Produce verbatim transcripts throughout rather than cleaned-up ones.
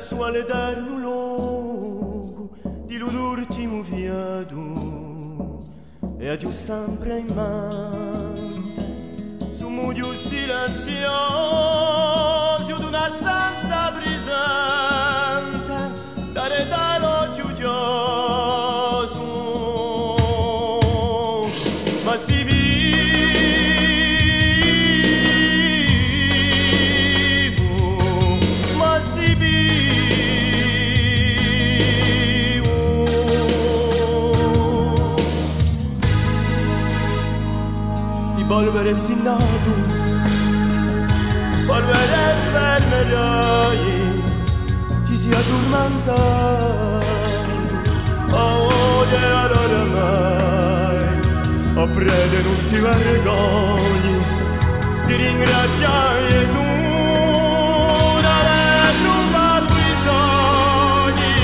Sò à l'eternu locu di lu to ultimu fiatu è aghju sempre in mente stu mughju silenziosu d'una stanza prisente, daretu à l'ochju chjosu. Ma sì vivu, ma sì vivu. Di polvere sì natu, polvere fermerai, ti sì addurmintatu. Oh, è allora mai, o prete, ùn ti vergogni di ringrazià Ghjesù d'avè rubatu i sogni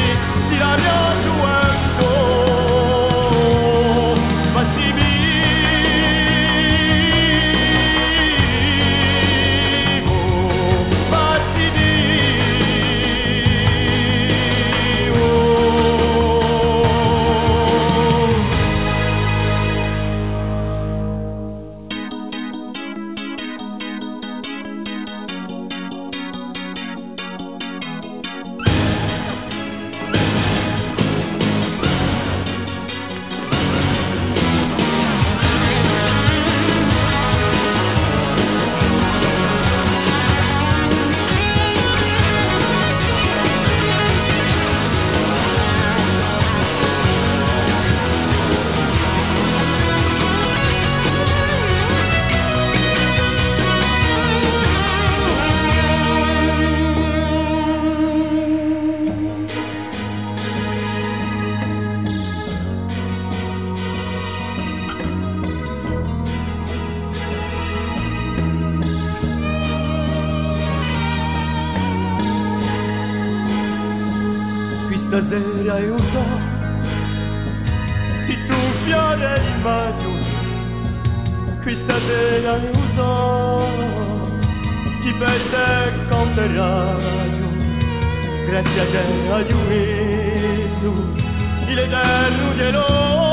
di la mio ghjuventù. Ma sì vivu, ma sì vivu. Quista sera eiu sò, sì tù fiore di maghju, quista sera eiu sò, chì per tè canteraghju, grazia à tè aghju vistu l'eternu ghjellu.